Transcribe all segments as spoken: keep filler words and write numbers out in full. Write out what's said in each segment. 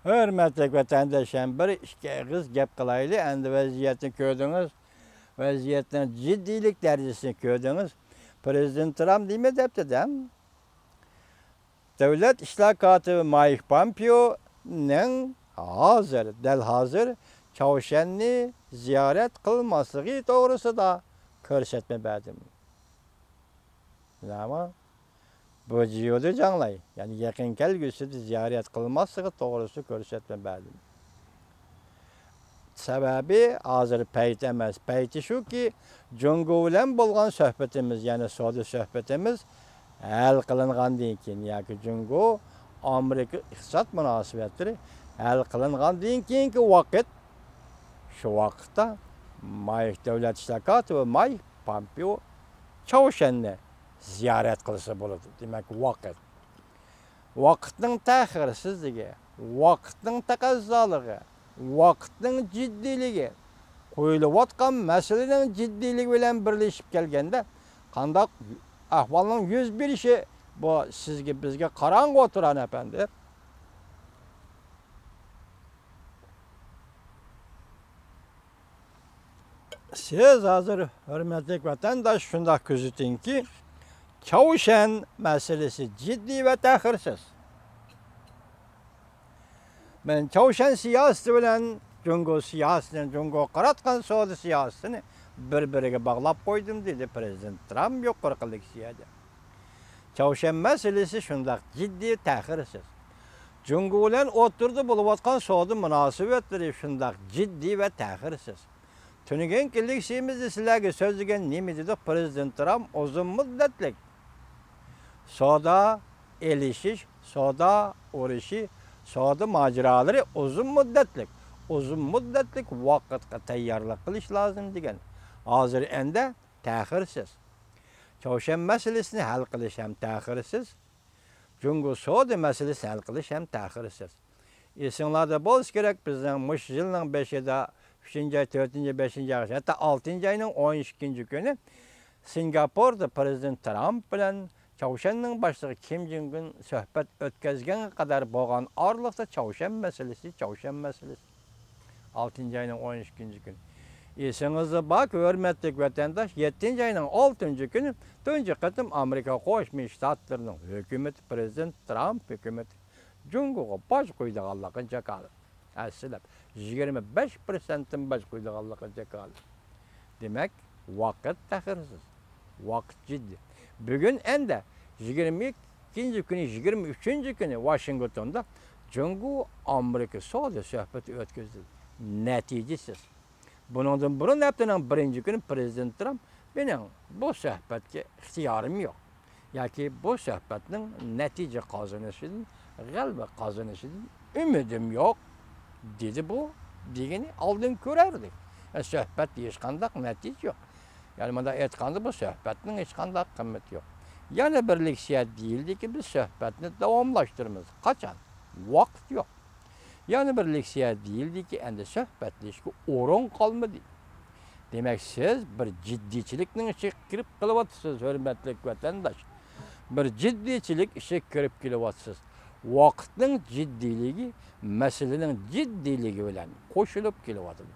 ھۆرمەتلىك ۋەتەنداشلار، بىر ئىككى ئېغىز گەپ قىلايلى. ئەمدى ۋەزىيەتنى كۆردىڭىز، ۋەزىيەتنىڭ جىددىيلىك دەرىجىسىنى كۆردىڭىز. پىرېزىدېنت ترامپ نېمە دەپتۇ دەم؟ دۆلەت ئىشلار كاتىپى مايك پامپېئونىڭ ھازىر، دەل ھازىر چاۋشيەننى زىيارەت قىلماسلىقى توغرىسىدا كۆرسەتمە بەردىم. بىلەمۇ؟ بۇ جيۇدى جاڭلاي، يەنى يېقىن كەلگۈسىدە زىيارەت قىلماسلىقى توغرىسىدا كۆرسەتمە بەردىم. سەۋەبى ھازىر پەيت ئەمەس. پەيتى شۇكى، جۇڭگو بىلەن بولغان سۆھبىتىمىز، يەنى سودا سۆھبىتىمىز ھەل قىلىنغاندىن كېيىن ياكى جۇڭگو ئامېرىكا ئىقتىساد مۇناسىۋەتلىرى ھەل قىلىنغاندىن كېيىنكى ۋاقىت، شۇ ۋاقىتتا مايك دۆلەت ئىشلار كاتىپى مايك پامپېئو چاۋشيەننى زىيارەت قىلسا بولىدۇ. دېمەك، ۋاقىت. ۋاقىتنىڭ تەخىرسىزلىكى، ۋاقىتنىڭ تەقەززالىقى، ۋاقىتنىڭ جىددىيلىكى، قويۇلۇۋاتقان مەسىلىنىڭ جىددىيلىكى بىلەن بىرلىشىپ كەلگەندە، قانداق ئەھۋالنىڭ يۈز بېرىشى، بۇ سىزگە، بىزگە قاراڭغۇ، تۇران ئەپەندى. سىز ھازىر، ھۆرمەتلىك ۋەتەنداش، شۇنداق كۆزىتىڭكى، چاۋشيەن مەسىلىسى جىددىي ۋە تەخىرسىز. مەن چاۋشيەن سىياسىتى بىلەن جۇڭگو سىياسىتىنى، جۇڭگوغا قاراتقان سودا سىياسىتىنى بىر-بىرىگە باغلاپ قويدۇم، دېدى پىرېزىدېنت ترامپ يۇقىرىقى لېكسىيەدە. چاۋشيەن مەسىلىسى شۇنداق جىددىي، تەخىرسىز. جۇڭگو بىلەن ئوتتۇرىدا بولۇۋاتقان سودا مۇناسىۋەتلىرى شۇنداق جىددىي ۋە تەخىرسىز. تۈنۈگۈنكى لېكسىيىمىزدە سىلەرگە سۆزلىگەن نېمە دېدۇق؟ پىرېزىدېنت ترامپ ئۇزۇن مۇددەتلىك سودا ئېلىشىش، سودا ئۇرۇشى، سودا ماجىرالىرى ئۇزۇن مۇددەتلىك، ئۇزۇن مۇددەتلىك ۋاقىتقا تەييارلىق قىلىش لازىم دېگەن. ھازىر ئەندە تەخىرسىز. چاۋشيەن مەسىلىسىنى ھەل قىلىش ھەم تەخىرسىز. جۇڭگو سودا مەسىلىسىنى ھەل قىلىش ھەم تەخىرسىز. ئېسىڭلاردا بولسا كېرەك، بىزنىڭ مۇشۇ يىلنىڭ بېشىدا، ئۈچىنچى ئاي، تۆتىنچى، بەشىنچى ئاي، ھەتتا ئالتىنچى ئاينىڭ ئون ئىككىنچى كۈنى سىنگاپوردا پىرېزىدېنت ترامپ بىلەن چاۋشيەننىڭ باشلىقى كىم جىڭ ئۇن سۆھبەت ئۆتكۈزگەنگە قەدەر بولغان ئارىلىقتا چاۋشيەن مەسىلىسى، چاۋشيەن مەسىلىسى. ئالتىنچى ئاينىڭ ئون ئىككىنچى كۈنى. ئېسىڭىزدە باركى، ھۆرمەتلىك ۋەتەنداش، يەتتىنچى ئاينىڭ ئالتىنچى كۈنى تۇنجى قېتىم ئامېرىكا قوشما شتاتلىرىنىڭ ھۆكۈمىتى، پىرېزىدېنت ترامپ ھۆكۈمىتى جۇڭگوغا باج قويىدىغانلىقىنى جاكارلىدى. ئەسلەپ، يىگىرمە بەش پىرسەنتتىن باج قويىدىغانلىقىنى جاكارلىدى. دېمەك، ۋاقىت تەخىرسىز، ۋاقىت جىددىي. بۈگۈن ئەندە يىگىرمە ئىككىنچى كۈنى، يىگىرمە ئۈچىنچى كۈنى ۋاشىنگتوندا جۇڭگو ئامېرىكا سودا سۆھبىتى ئۆتكۈزدى. نەتىجىسىز. بۇنىڭدىن بۇرۇن ھەپتىنىڭ بىرىنچى كۈنى پىرېزىدېنت ترامپ، مېنىڭ بۇ سۆھبەتكە ئىختىيارىم يوق ياكى بۇ سۆھبەتنىڭ نەتىجە قازىنىشىدىن، غەلىبە قازىنىشىدىن ئۈمىدىم يوق، دېدى. بۇ دېگىنى ئالدىن كۆرەردى. يەنى سۆھبەتتە ھېچقانداق نەتىجە يوق. يەنى مۇنداق ئېيتقاندا، بۇ سۆھبەتنىڭ ھېچقانداق قىممىتى يوق. يەنە بىر لېكسىيە دېيىلدىكى، بىز سۆھبەتنى داۋاملاشتۇرىمىز. قاچان؟ ۋاقىت يوق. يەنە بىر لېكسىيە دېيىلدىكى، ئەندى سۆھبەتلىشىشكە ئورۇن قالمىدى. دېمەك، سىز بىر جىددىيچىلىكنىڭ ئىچىگە كىرىپ قېلىۋاتىسىز، ھۆرمەتلىك ۋەتەنداش. بىر جىددىيچىلىك ئىچىگە كىرىپ كېلىۋاتىسىز. ۋاقىتنىڭ جىددىيلىكى مەسىلىنىڭ جىددىيلىكى بىلەن قوشۇلۇپ كېلىۋاتىدۇ.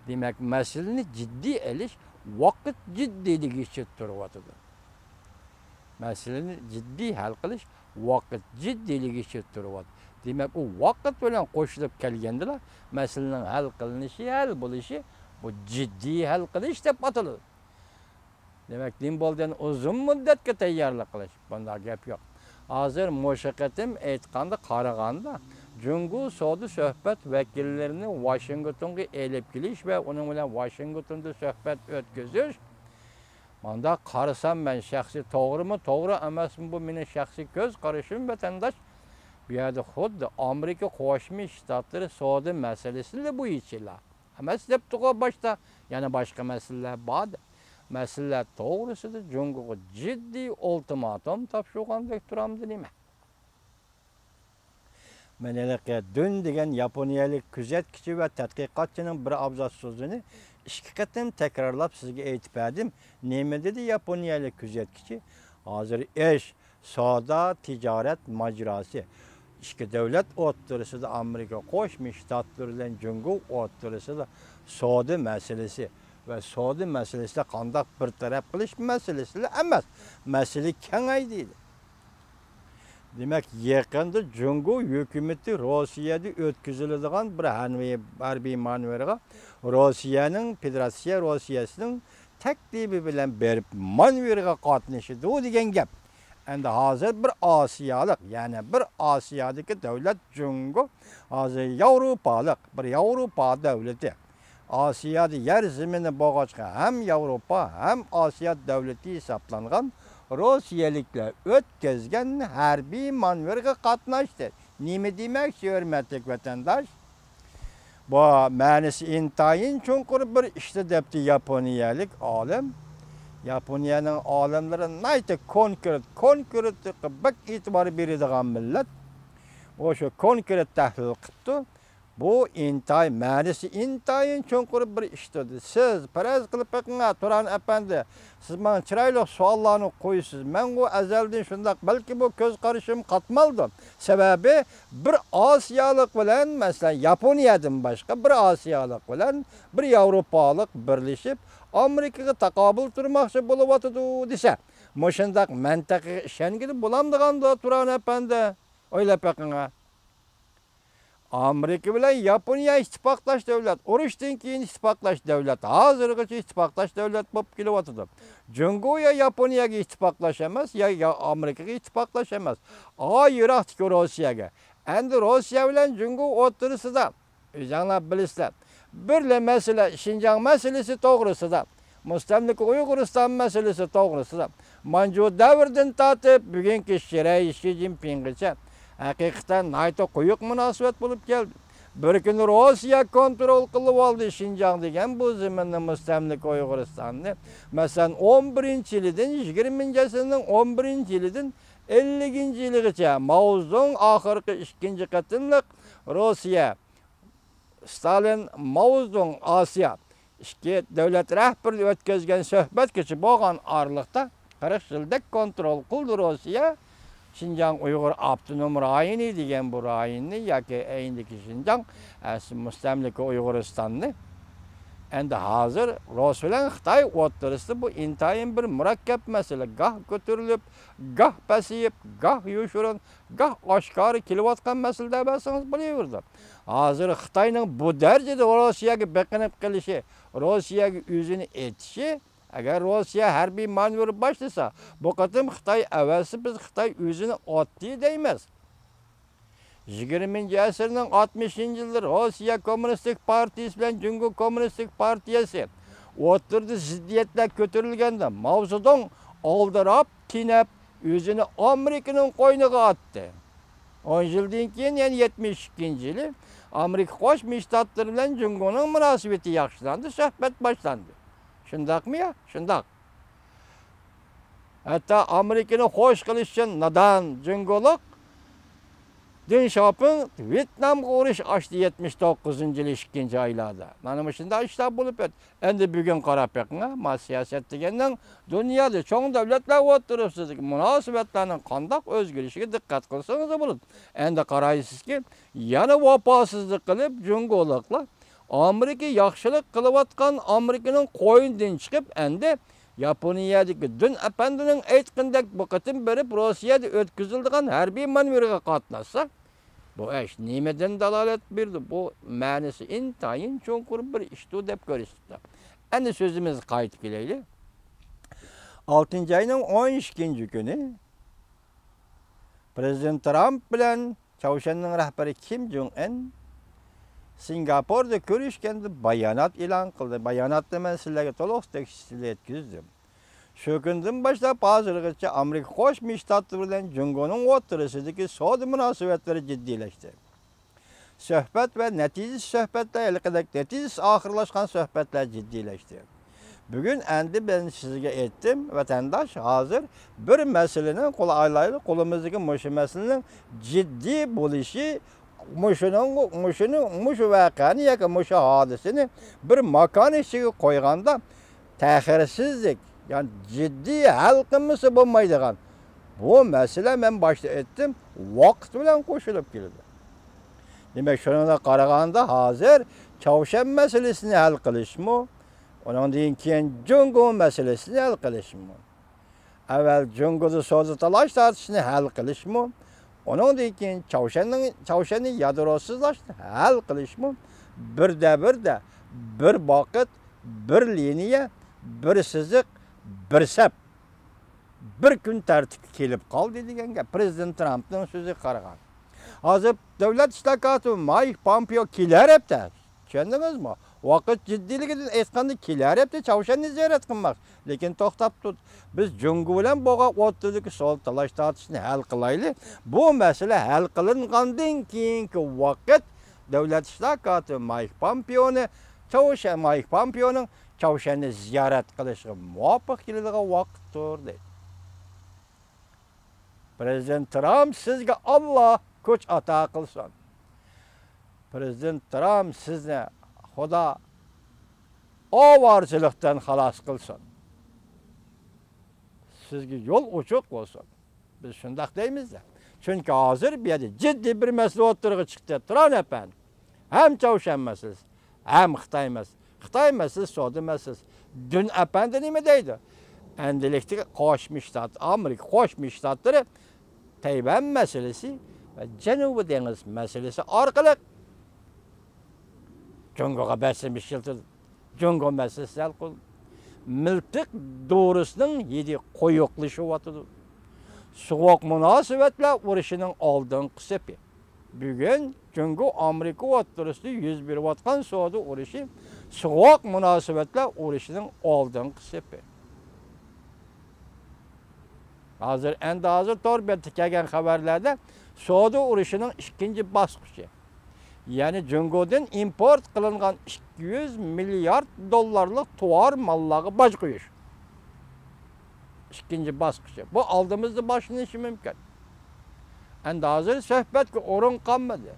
دېمەك، مەسىلىنى جىددىي ئېلىش ۋاقىت جىددىيلىكى ئىچىدە تۇرۇۋاتىدۇ. مەسىلىنى جىددىي ھەل قىلىش ۋاقىت جىددىيلىكى ئىچىدە تۇرۇۋاتىدۇ. دېمەك، ئۇ ۋاقىت بىلەن قوشۇلۇپ كەلگەندىلا، مەسىلىنىڭ ھەل قىلىنىشى، ھەل بولۇشى، بۇ جىددىي ھەل قىلىش دەپ ئاتىلىدۇ. دېمەك، نېمە بولدى؟ يەنى ئۇزۇن مۇددەتكە تەييارلىق قىلىش، بۇنداق گەپ يوق. ھازىر مۇشۇ قېتىم ئېيتقاندا، قارىغاندا، جۇڭگو سودا سۆھبەت ۋەكىللىرىنى ۋاشىنگتونغا ئېلىپ كېلىش ۋە ئۇنىڭ بىلەن ۋاشىنگتوندا سۆھبەت ئۆتكۈزۈش، مانداق قارىسام مەن شەخسىي، توغرىمۇ، توغرا ئەمەسمۇ، بۇ مېنىڭ شەخسىي كۆز قارىشىم، ۋەتەنداش. بۇ يەردە خۇددى ئامېرىكا قوشما شتاتلىرى سودا مەسىلىسىلا بويىچىلا ئەمەس دەپتىغۇ باشتا، يەنە باشقا مەسىلىلەر بار دەپ. مەسىلىلەر توغرىسىدا جۇڭگوغا جىددىي ئۇلتىماتوم تاپشۇرغاندەك تۇرامدۇ نېمە؟ مەن ھېلىقى دۈن دېگەن ياپونىيەلىك كۆزەتكۈچى ۋە تەتقىقاتچىنىڭ بىر ئابزاس سۆزىنى ئىككى قېتىم تەكرارلاپ سىزگە ئېيتىپ بەردىم. نېمە دېدى ياپونىيەلىك كۆزەتكۈچى؟ ھازىر ئىش، سودا، تىجارەت ماجىراسى ئىككى دۆلەت ئوتتۇرىسىدا، ئامېرىكا قوشما شتاتلىرى بىلەن جۇڭگو ئوتتۇرىسىدا سودا مەسىلىسى ۋە سودا مەسىلىسىدە قانداق بىر تەرەپ قىلىش مەسىلىسىلا ئەمەس، مەسىلە كېڭەيدى. دېمەك، يېقىندا جۇڭگو ھۆكۈمىتى روسىيەدە ئۆتكۈزۈلىدىغان بىر ھەربىي، ھەربىي مانېۋىرغا روسىيەنىڭ، فېدېراتسىيە روسىيەسىنىڭ تەكلىپى بىلەن بېرىپ مانېۋىرغا قاتنىشىدۇ دېگەن گەپ. ئەمدى ھازىر بىر ئاسىيالىق، يەنى بىر ئاسىيادىكى دۆلەت جۇڭگو، ھازىر ياۋروپالىق، بىر ياۋروپا دۆلىتى. ئاسىيادا يەر زېمىنى بولغاچقا، ھەم ياۋروپا، ھەم ئاسىيا دۆلىتى ھېسابلانغان روسىيەلىكلەر ئۆتكۈزگەن ھەربىي مانېۋىرغا قاتناشتى. نېمە دېمەكچى، ھۆرمەتلىك ۋەتەنداش؟ بۇ مەنىسى ئىنتايىن چوڭقۇر بىر ئىشتۇ، دەپتۇ ياپونىيەلىك ئالىم. ياپونىيەنىڭ ئالىملىرى ناھايىتى كونكرېت، كونكرېتلىققا بەك ئېتىبار بېرىدىغان مىللەت. ئۇ شۇ كونكرېت تەھلىل قىپتۇ. بۇ ئىنتايىن، مەنىسى ئىنتايىن چوڭقۇر بىر ئىشتۇ. سىز پەرەز قىلىپ بېقىڭ، تۇران ئەپەندى، سىز ماڭا چىرايلىق سوئاللارنى قويىسىز. مەنغۇ ئەزەلدىن شۇنداق، بەلكى بۇ كۆز قارىشىم قاتمالدۇ. سەۋەبى، بىر ئاسىيالىق بىلەن، مەسىلەن، ياپونىيەدىن باشقا بىر ئاسىيالىق بىلەن بىر ياۋروپالىق بىرلىشىپ، ئامېرىكىغا تاقابىل تۇرماقچى بولۇۋاتىدۇ دېسە، مۇشۇنداق مەنتىقىگە ئىشەنگىلى بولامدىغاندۇ، تۇران ئەپەندى؟ ئويلاپ بېقىڭ. ئامېرىكا بىلەن ياپونىيە ئىتتىپاقداش دۆلەت، ئۇرۇشتىن كېيىن ئىتتىپاقداش دۆلەت، ھازىرغىچە ئىتتىپاقداش دۆلەت بولۇپ كېلىۋاتىدۇ. جۇڭگو يا ياپونىيەگە ئىتتىپاقداش ئەمەس، يا، يا ئامېرىكىغا ئىتتىپاقداش ئەمەس. ئا يىراقتىكى روسىيەگە. ئەمدى روسىيە بىلەن جۇڭگو ئوتتۇرىسىدا، ئۆزۈڭلار بىلىسىلەر، بىرلا مەسىلە، شىنجاڭ مەسىلىسى توغرىسىدا، مۇستەملىكە ئۇيغۇرىستان مەسىلىسى توغرىسىدا مانجۇ دەۋرىدىن تارتىپ بۈگۈنكى شىرەي شى جىنپىڭغىچە ھەقىقەتەن ناھايىتى قويۇق مۇناسىۋەت بولۇپ كەلدى. بىر كۈنى روسىيە كونترول قىلىۋالدى شىنجاڭ دېگەن بۇ زېمىننى، مۇستەملىكە ئۇيغۇرىستاننى. مەسىلەن، ئون بىرىنچى يىلىدىن، يىگىرمىنچى ئەسىرنىڭ ئون بىرىنچى يىلىدىن ئەللىكىنچى يىلىغىچە ماۋزېدۇڭ ئاخىرقى ئىككىنچى قېتىملىق روسىيە، ستالىن، ماۋزېدۇڭ، ئاسىيا ئىككى دۆلەت رەھبىرى ئۆتكۈزگەن سۆھبەتكىچە بولغان ئارىلىقتا قىرىق يىلدەك كونترول قىلدى روسىيە شىنجاڭ ئۇيغۇر ئاپتونوم رايونى دېگەن بۇ رايوننى ياكى ئەينىدىكى شىنجاڭ، ئەسلى مۇستەملىكە ئۇيغۇرىستاننى. ئەمدى ھازىر روس بىلەن خىتاي ئوتتۇرىسىدا بۇ ئىنتايىن بىر مۇرەككەپ مەسىلە، گاھ كۆتۈرۈلۈپ، گاھ پەسىيىپ، گاھ يوشۇرۇن، گاھ ئاشكارا كېلىۋاتقان مەسىلە دەۋەرسىڭىز بولۇۋېرىدۇ. ھازىر خىتاينىڭ بۇ دەرىجىدە روسىيەگە بېقىنىپ قېلىشى، روسىيەگە ئۆزىنى ئېتىشى، ئەگەر روسىيە ھەربىي مانېۋىر باشلىسا، بۇ قېتىم خىتاي ئەۋەتسە، بىز خىتاي ئۆزىنى ئاتتى دەيمىز. يىگىرمىنچى ئەسىرنىڭ ئاتمىشىنچى يىللىرى روسىيە كوممۇنىستىك پارتىيىسى بىلەن جۇڭگو كوممۇنىستىك پارتىيىسى ئوتتۇرىدا زىددىيەتلەر كۆتۈرۈلگەندە، ماۋزېدۇڭ ئالدىراپ، تېنەپ، ئۆزىنى ئامېرىكىنىڭ قوينىغا ئاتتى. ئون يىلدىن كېيىن، يەنى يەتمىش ئىككىنچى يىلى ئامېرىكا قوشما شتاتلىرى بىلەن جۇڭگونىڭ مۇناسىۋىتى ياخشىلاندى، سۆھبەت باشلاندى. شۇنداقمۇ يا؟ شۇنداق. ھەتتا ئامېرىكىنى خوش قىلىش ئۈچۈن نادان جۇڭگولۇق دېڭ شياۋپىڭ ۋيېتنامغا ئۇرۇش ئاچتى يەتمىش توققۇزىنچى يىلى ئىككىنچى ئايلاردا. مانا مۇشۇنداق ئىشلار بولۇپ ئۆتتى. ئەمدى بۈگۈن قاراپ بېقىڭ، ما سىياسەت دېگەننىڭ دۇنيادا چوڭ دۆلەتلەر ئوتتۇرىسىدىكى مۇناسىۋەتلەرنىڭ قانداق ئۆزگىرىشىگە دىققەت قىلسىڭىز بولىدۇ. ئەمدى قارايسىزكى، يەنە ۋاپاسىزلىق قىلىپ، جۇڭگولۇقلار ئامېرىكا ياخشىلىق قىلىۋاتقان ئامېرىكىنىڭ قوينىدىن چىقىپ، ئەمدى ياپونىيەدىكى دۈن ئەپەندىنىڭ ئېيتقىنىدەك بۇ قېتىم بېرىپ روسىيەدە ئۆتكۈزۈلىدىغان ھەربىي مانېۋىرغا قاتناشسا، بۇ ئىش نېمىدىن دالالەت بېرىدۇ؟ بۇ مەنىسى ئىنتايىن چوڭقۇر بىر ئىشتۇ دەپ كۆرسىتىپتۇ. ئەمدى سۆزىمىزگە قايتىپ كېلەيلى. ئالتىنچى ئاينىڭ ئون ئىككىنچى كۈنى پرېزىدېنت ترامپ بىلەن چاۋشيەننىڭ رەھبىرى كىم جوڭ ئىن سىنگاپوردا كۆرۈشكەندە بايانات ئېلان قىلدى. باياناتتا مەن سىلەرگە تولۇق تەكىتلەپ يەتكۈزدۈم. شۇ كۈندىن باشلاپ ھازىرغىچە ئامېرىكا قوشما شتاتلىرى بىلەن جۇڭگونىڭ ئوتتۇرىسىدىكى سودا مۇناسىۋەتلىرى جىددىيلەشتى. سۆھبەت ۋە نەتىجىسىز سۆھبەتلەر ھېلىقىدەك نەتىجىسىز ئاخىرلاشقان سۆھبەتلەر جىددىيلەشتى. بۈگۈن ئەمدى مەن سىزگە ئېيتتىم، ۋەتەنداش، ھازىر بىر مەسىلىنىڭ، قول ئايلايلى، قولىمىزدىكى مۇشۇ مەسىلىنىڭ جىددىي بولۇشى، مۇشۇنىڭ، مۇشۇنى، مۇشۇ ۋەقەنى ياكى مۇشۇ ھادىسىنى بىر ماكان ئىچىگە قويغاندا، تەخىرسىزلىك، يەنى جىددىي ھەل قىلمىسا بولمايدىغان، بۇ مەسىلە، مەن باشتا ئېيتتىم، ۋاقىت بىلەن قوشۇلۇپ كېلىدۇ. دېمەك، شۇنىڭغا قارىغاندا، ھازىر چاۋشيەن مەسىلىسىنى ھەل قىلىشمۇ، ئۇنىڭدىن كېيىن جۇڭگو مەسىلىسىنى ھەل قىلىشمۇ، ئەۋۋەل جۇڭگودا سودا تالاش تارتىشنى ھەل قىلىشمۇ، ئۇنىڭدىن كېيىن چاۋشيەننىڭ، چاۋشيەننى يادروسىزلاشنى ھەل قىلىشمۇ، بىردە بىردە، بىر ۋاقىت، بىر لىنىيە، بىر سىزىق، بىر سەپ، بىر كۈن تەرتىپكە كېلىپ قالدى دېگەن گەپ، پرېزىدېنت ترامپنىڭ سۆزىگە قارىغان. ھازىر دۆلەت ئىشلار كاتىپى مايك پومپېئو كېلەر ھەپتە، چۈشەندىڭىزمۇ؟ ۋاقىت جىددىيلىكىدىن ئېيتقاندا، كېلەر ھەپتە چاۋشيەننى زىيارەت قىلماق. لېكىن توختاپ تۇر. بىز جۇڭگو بىلەن بولغان ئوتتۇرىدىكى سودا تالاش تارتىشنى ھەل قىلايلى. بۇ مەسىلە ھەل قىلىنغاندىن كېيىنكى ۋاقىت دۆلەت ئىشلار كاتىپى مايك پومپېئونى، چاۋشيەن، مايك پومپېئونىڭ چاۋشيەننى زىيارەت قىلىشىغا مۇۋاپىق كېلىدىغان ۋاقىتتۇر، دەيدۇ. پرېزىدېنت ترامپ، سىزگە ئاللا كۈچ ئاتا قىلسۇن. پرېزىدېنت ترامپ، سىزنى خۇدا ئاۋارىچىلىقتىن خالاس قىلسۇن. سىزگە يول ئوچۇق بولسۇن. بىز شۇنداق دەيمىز-دە. چۈنكى ھازىر بۇ يەردە جىددىي بىر مەسىلە ئوتتۇرىغا چىقتى. ترامپ ئەپەندى، ھەم چاۋشيەن مەسىلىسى، ھەم خىتاي مەسىلىسى. خىتاي مەسىلىسى، سودا مەسىلىسى. دۈن ئەپەندى نېمە دەيدۇ؟ ئەندىلىكتىكى قوشما شتات، ئامېرىكا قوشما شتاتلىرى تەيۋەن مەسىلىسى ۋە جەنۇبىي دېڭىز مەسىلىسى ئارقىلىق جۇڭگوغا بېسىم ئىشلىتىدۇ. جۇڭگو مەسىلىسى ھەل قىلدى. مىلتىق دورىسىنىڭ ھىدى قويۇقلىشىۋاتىدۇ. سوغۇق مۇناسىۋەتلەر ئۇرۇشىنىڭ ئالدىنقى سېپى. بۈگۈن جۇڭگو ئامېرىكا ئوتتۇرىسىدا يۈز بېرىۋاتقان سودا ئۇرۇشى سوغۇق مۇناسىۋەتلەر ئۇرۇشىنىڭ ئالدىنقى سېپى. ھازىر، ئەمدى ھازىر تور بېتىدە كەلگەن خەۋەرلەردە سودا ئۇرۇشىنىڭ ئىككىنچى باسقۇچى، يەنى جۇڭگودىن ئىمپورت قىلىنغان ئىككى يۈز مىليارد دوللارلىق تاۋار ماللارغا باج قويۇش ئىككىنچى باسقۇچى. بۇ ئالدىمىزدا باشلىنىشى مۇمكىن. ئەمدى ھازىر سۆھبەتكە ئورۇن قالمىدى.